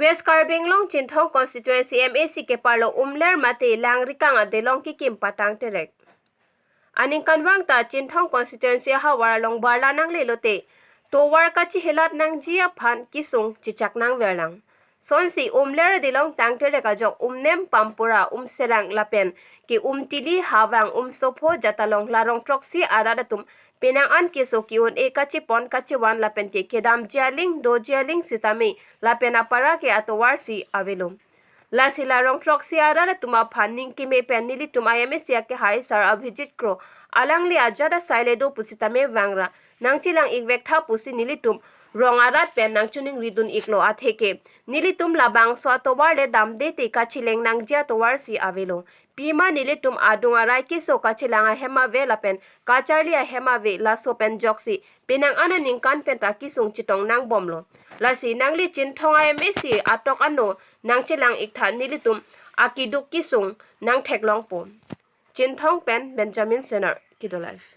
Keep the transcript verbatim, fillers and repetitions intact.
West Karbi Anglong Chinthong constituency M A C keparlo Umler mate Langrikang adelong kekim patang terek. Aningkanvang ta Chinthong constituency ahavar along barla nangle lote tovar kachehelat nangji aphan kesung chechak nangverlang. Sonsi Umler adelong tang terek ajok Umnem, Pampura, Umserang lapen ke Umtili, Hawang, Umsopho, Jatalong la rong throksi arat atum penang an keso ke-un-e, kachepon kachevan lapen ke kedamji aling doji aling sitame lapen apara ke atovar si avelo. Lasi la rong throksi arat atum aphan ning keme pen nelitum I M A C akehai Sar Abhijit Kro alangli ajat asai le do pusitame vangra nangchelang-ik vektha pusi nelitum rong arat pen nangchiningri dun-iklo. Atheke nelitum labangso atovar le damde te kacheleng nangji atovar si avelo. Pima nelitum adung arai keso kachelang ahem ave lapen kacharli ahem ave, laso pen joksi penang an aningkan pen ta kesung chetong nangbomlo. Lasi nangli Chinthong I M A C atok ano nangchelang-iktha, nelitum akeduk kesung nangtheklongpo. Chinthong pen Benjamin Senar, Kedo Live.